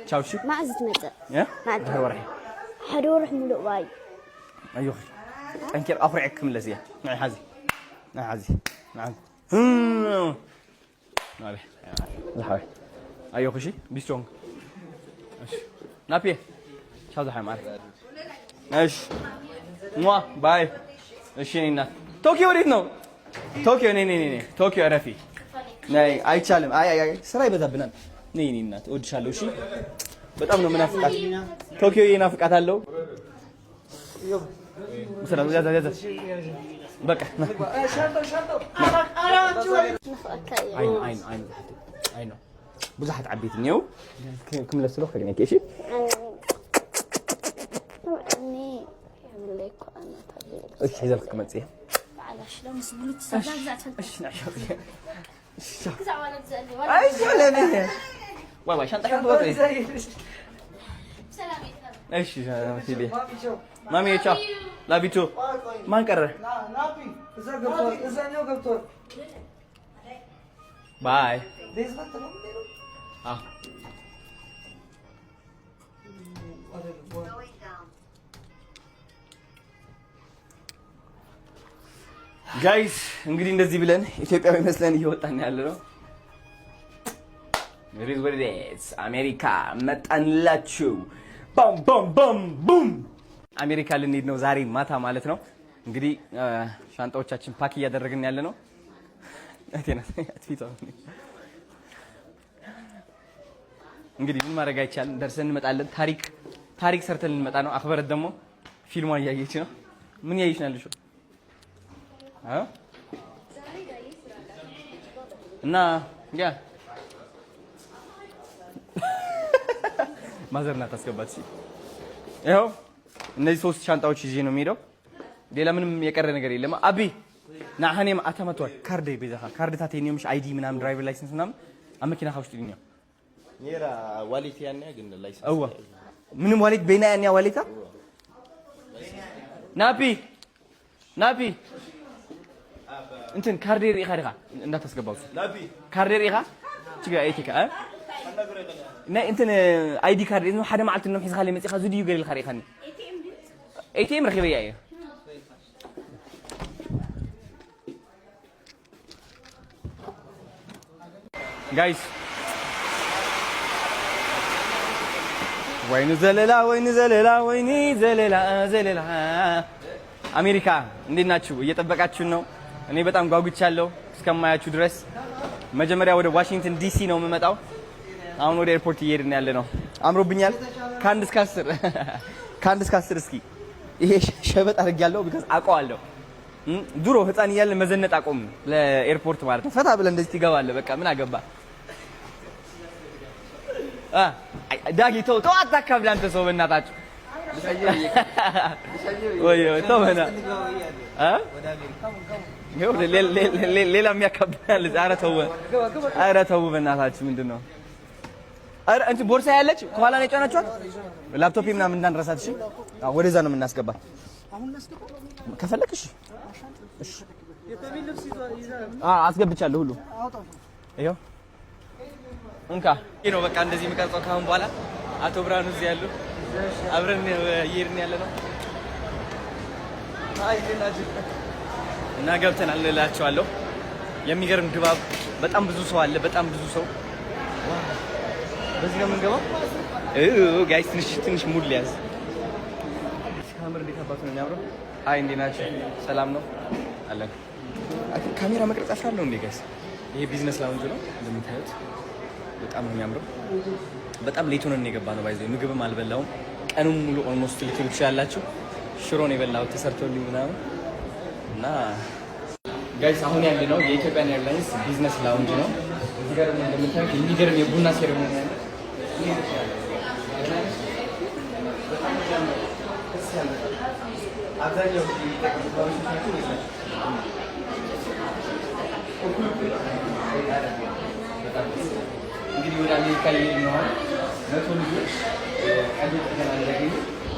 ቻው። እሺ። መዓዝ ትመፅእ? ድሕሪ ወርሒ። ሓደ ወርሒ ሙሉእ ባይ። ኣዮኺ፣ ጠንኪር ኣኹሪዐክ ክምለስ እየ። ንዓይ ሓዚ፣ ንዓይ ሓዚ፣ ንዓይ ዝሓወይ። ኣዮኺ፣ እሺ፣ be strong። እሺ ናፒ፣ ቻው ዝሓወይ ማዕረ። እሺ ሟ bye። እሺ የኔ እናት። ቶኪዮ ወዴት ነው? ቶኪዮ ነይ ነይ ነይ፣ ቶኪዮ እረፊ ነይ። አይቻልም። አይ አይ አይ፣ ስራ ይበዛብናል። ነይ የኔ እናት፣ እወድሻለሁ። እሺ፣ በጣም ነው የምናፍቃት። ቶኪዮ እናፍቃታለሁ። ስራ ያዛ ያዛ፣ በቃ ና። ንፍቐካ እየ። አይ አይ አይ አይ ነው፣ ብዙሓት ዓበይቲ እኒአው። ክምለስ ስለ ከግነኪ፣ እሺ። እኒ የብለይ እኮ ኣነ። እሺ፣ ሒዘልክ ክመፅእ እየ። ባዕላሽ ሎምስ ብሉት ግዛዕ ትፈልጥ። እሺ ንዕሽ። ግዛዕ ዋላ ግዛዕ። እሺ ዋይ ዋይ፣ ሻንጣ ክትወፅእ። ሰላም። እሺ ማሚ፣ ቻው፣ love you too። ማን ቀረ? እዛኛው ገብቷል። Bye። Basement ነው። አዎ። Guys፣ እንግዲህ እንደዚህ ብለን ኢትዮጵያዊ መስለን እየወጣን ያለ ነው። It is what it is። አሜሪካ መጣንላችሁ። ባም ባም ባም ቡም። አሜሪካ ልንሄድ ነው ዛሬ ማታ ማለት ነው። እንግዲህ ሻንጣዎቻችን pack እያደረግን ያለ ነው። እህቴ ናት፣ አትፊቷ። እንግዲህ ምን ማድረግ አይቻልም። ደርሰን እንመጣለን። ታሪክ ታሪክ ሰርተን ልንመጣ ነው። አክበረት ደግሞ ፊልሟን እያየች ነው። ምን እያየች ነው ያለሽው? አ? እና yeah፣ mother ናት አስገባት። እሺ ይኸው እነዚህ ሶስት ሻንጣዎች ይዤ ነው የሚሄደው። ሌላ ምንም የቀረ ነገር የለም። አቢ ናሃኔም አተመቷል። ካርድ በዛኻ ካርድታት የኒዮም ID ምናምን driver license ምናምን ኣብ መኪናኻ ውሽጢ ድኒዮ። ኔራ wallet ያንያ ግን license። እወ፣ ምንም wallet በይና ያንያ ዋሌታ። ናፒ ናፒ፣ እንትን ካርዴ ርኢኻ ዲኻ? እንዳታስገባው እሱ። ናቢ። ካርዴ ርኢኻ ችግር ኣይቲካ ናይ እንትን ID card ሓደ መዓልቲ ኖም ሒዝካ መፂኻ ዝድዩ ገሊልካ ርኢኻኒ ATM ረኺበያ እየ። Guys፣ ወይኒ ዘለላ፣ ወይኒ ዘለላ፣ ወይኒ ዘለላ ዘለላ። አሜሪካ እንዴት ናችሁ? እየጠበቃችሁን ነው። እኔ በጣም ጓጉቻለሁ እስከማያችሁ ድረስ። መጀመሪያ ወደ ዋሽንግተን ዲሲ ነው የምመጣው። አሁን ወደ airport እየሄድን ያለ ነው። አምሮብኛል። ከ1 እስከ 10፣ ከ1 እስከ 10። እስኪ ይሄ ሸበጥ አድርጌያለሁ because አውቀዋለሁ። ድሮ ህፃን እያለን መዘነጥ አቆም ለ airport ማለት ነው። ፈታ ብለህ እንደዚህ ትገባለህ። በቃ ምን አገባ። ዳጊ ተው ተው፣ አታካብድ አንተ ሰው በእናታችሁ። ወይ ወይ፣ ተው በእናትህ እ ይኸው ሌላ የሚያካብዳል። ኧረ ተው፣ ኧረ ተው በእናታችሁ፣ ምንድን ነው? ኧረ እንትን ቦርሳ ያለች ከኋላ ነው የጫናችኋት። ላፕቶፕ ምናምን እንዳንረሳት። እሺ፣ አዎ፣ ወደዛ ነው የምናስገባት። ከፈለክ እሺ፣ እሺ። አዎ፣ አስገብቻለሁ ሁሉ፣ ይኸው እንካ። ይሄ ነው በቃ እንደዚህ የምቀርጸው ካሁን በኋላ። አቶ ብርሃኑ እዚህ ያሉ፣ አብረን እየሄድን ያለ ነው እና ገብተናል እላቸዋለሁ። የሚገርም ድባብ፣ በጣም ብዙ ሰው አለ። በጣም ብዙ ሰው። በዚህ ነው የምንገባው። Guys፣ ትንሽ ትንሽ mood ሊያዝ ሲያምር፣ እንዴት አባቱ ነው የሚያምረው። Hi፣ እንዴት ናችሁ? ሰላም ነው አለን። ካሜራ መቅረጽ አፍራለሁ እንዴ guys? ይሄ business lounge ነው እንደምታዩት፣ በጣም ነው የሚያምረው። በጣም late ሆነን የገባ ነው። By the way ምግብም አልበላውም ቀኑን ሙሉ almost ልትሉ ትችላላችሁ። ሽሮ ነው የበላሁት ተሰርቶልኝ ምናምን። እና guys፣ አሁን ያለ ነው የ Ethiopian Airlines business lounge ነው። እዚህ ጋር ደግሞ እንደምታዩት የሚገርም የቡና ceremony አለ። በጣም ደስ ያለ አብዛኛው ጊዜ የሚጠቀሙት ባሎች ናቸው ወይስ ናቸው? እኩል እኩል በጣም ደስ ይላል። እንግዲህ ወደ አሜሪካ እየሄድን ነው። 100 ልጆች ቀዶ ጥገና እንዲያገኙ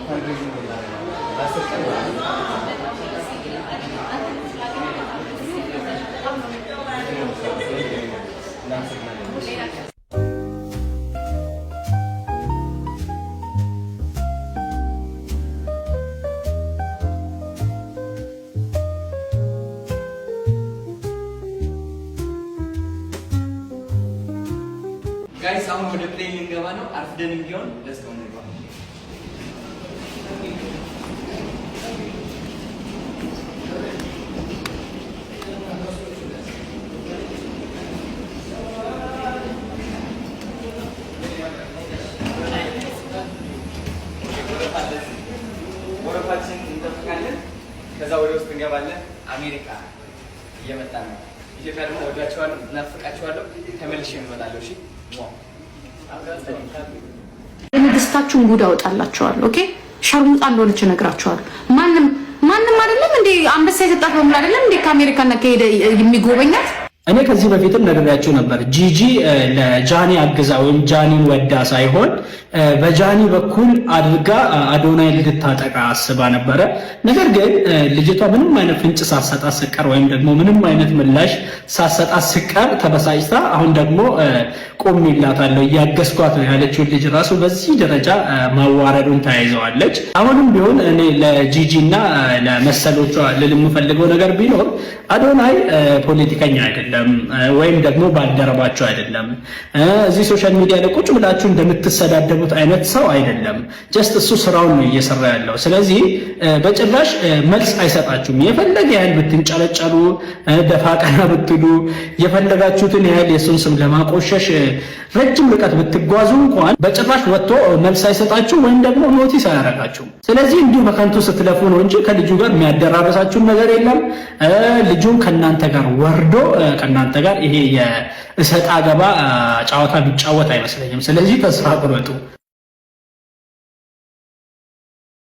fundraising ለ10 ቀን ማለት ነው። እናመሰግናለን። Guys፣ አሁን ወደ plane ልንገባ ነው። አርፍደንም ቢሆን let's go፣ እንግባ። ወረፋችን እንጠብቃለን። ከዛ ወደ ውስጥ እንገባለን። አሜሪካ እየመጣ ነው። ኢትዮጵያ ደግሞ ወዳቸዋለሁ፣ እናፍቃቸዋለሁ። ተመልሼ እመጣለሁ። እሺ። የንግስታችሁን ጉድ አወጣላችኋለሁ። Okay፣ ሸርሙጣ እንደሆነች እነግራችኋለሁ። ማንም ማንም አይደለም እንዴ አንበሳ የሰጣት በሙሉ አይደለም እንዴ ከአሜሪካና ከሄደ የሚጎበኛት? እኔ ከዚህ በፊትም ነግሬያችሁ ነበር። ጂጂ ለጃኒ አግዛ ወይም ጃኒን ወዳ ሳይሆን በጃኒ በኩል አድርጋ አዶናይ ልታጠቃ አስባ ነበረ። ነገር ግን ልጅቷ ምንም አይነት ፍንጭ ሳትሰጣት ስትቀር ወይም ደግሞ ምንም አይነት ምላሽ ሳትሰጣት ስትቀር ተበሳጭታ አሁን ደግሞ ቆሜላታለሁ፣ እያገዝኳት ነው ያለችውን ልጅ ራሱ በዚህ ደረጃ ማዋረዱን ተያይዘዋለች። አሁንም ቢሆን እኔ ለጂጂ እና ለመሰሎቿ ልል የምፈልገው ነገር ቢኖር አዶናይ ፖለቲከኛ አይደለም ወይም ደግሞ ባልደረባቸው አይደለም። እዚህ social media ላይ ቁጭ ብላችሁ እንደምትሰዳደቡት አይነት ሰው አይደለም። Just እሱ ስራውን ነው እየሰራ ያለው። ስለዚህ በጭራሽ መልስ አይሰጣችሁም። የፈለገ ያህል ብትንጨለጨሉ፣ ደፋ ቀና ብትሉ፣ የፈለጋችሁትን ያህል የእሱን ስም ለማቆሸሽ ረጅም ርቀት ብትጓዙ እንኳን በጭራሽ ወጥቶ መልስ አይሰጣችሁ ወይም ደግሞ notice አያረጋችሁም። ስለዚህ እንዲሁ በከንቱ ስትለፉ ነው እንጂ ከልጁ ጋር የሚያደራረሳችሁን ነገር የለም። ልጁም ከእናንተ ጋር ወርዶ ከእናንተ ጋር ይሄ የእሰጥ አገባ ጨዋታ ቢጫወት አይመስለኝም። ስለዚህ ተስፋ ቁረጡ።